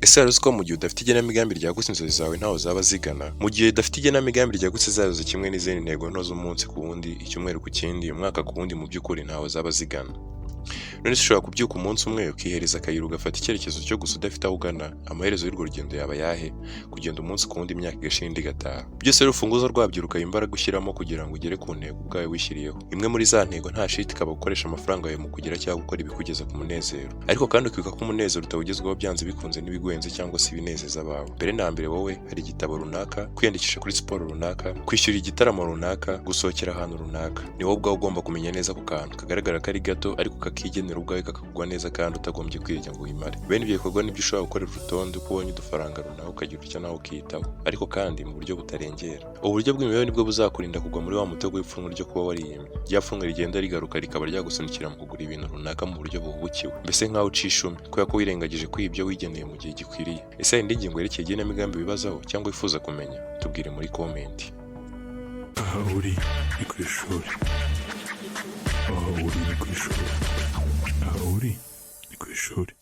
Ese wari uzi ko mu gihe udafite igenamigambi ryagutse, inzozi zawe ntaho zaba zigana? Mu gihe udafite igenamigambi ryagutse zazo kimwe n'izindi ntego nto z'umunsi ku wundi, icyumweru ku kindi, umwaka ku wundi, mu by'ukuri ntaho zaba zigana. None se ushobora kubyuka umunsi umwe ukihereza akayira, ugafata icyerekezo cyo gusa udafite aho ugana? Amaherezo y'urwo rugendo yaba ayahe? Kugenda umunsi ku wundi, imyaka igashira indi igataha. Byose rero urufunguzo rwabyo rukaba imbaraga ushyiramo kugira ngo ugere ku ntego ubwawe wishyiriyeho. Imwe muri za ntego nta shiti ikaba gukoresha amafaranga yawe mu kugira cyangwa gukora ibikugeza ku munezero. Ariko kandi ukibuka ko umunezero utawugezwaho byanze bikunze n'ibiguhenze cyangwa se ibinezeza abawe. Mbere na mbere wowe, hari igitabo runaka, kwiyandikisha kuri siporo runaka, kwishyura igitaramo runaka, gusohokera ahantu runaka. Ni wowe ubwawe ugomba kumenya neza ako kantu kagaragara ko ari gato, ariko kakigenera ubwawe, kakakugwa neza kandi utagombye kwirya ngo wimare. Bene ibyo bikorwa nibyo ushobora gukorera urutonde uko ubonye udufaranga runaka, ukagira utya nawe ukiyitaho, ariko kandi mu buryo butarengera. Uburyo bw'imibereho nibwo buzakurinda kugwa muri wa mutego w'ipfunwe ryo kuba wariyimye, rya pfunwe rigenda rigaruka rikaba ryagusunikira mu kugura ibintu runaka mu buryo buhubukiwe, mbese nk'aho ucisha umwe kubera ko wirengagije kwiha ibyo wigeneye mu gihe gikwiriye. Ese hari indi ngingo yerekeye igenamigambi wibazaho cyangwa wifuza kumenya? Tubwire muri comment. Aha uri ni ku ishuri. Aha uri ni ku ishuri. Aha uri ni ku ishuri.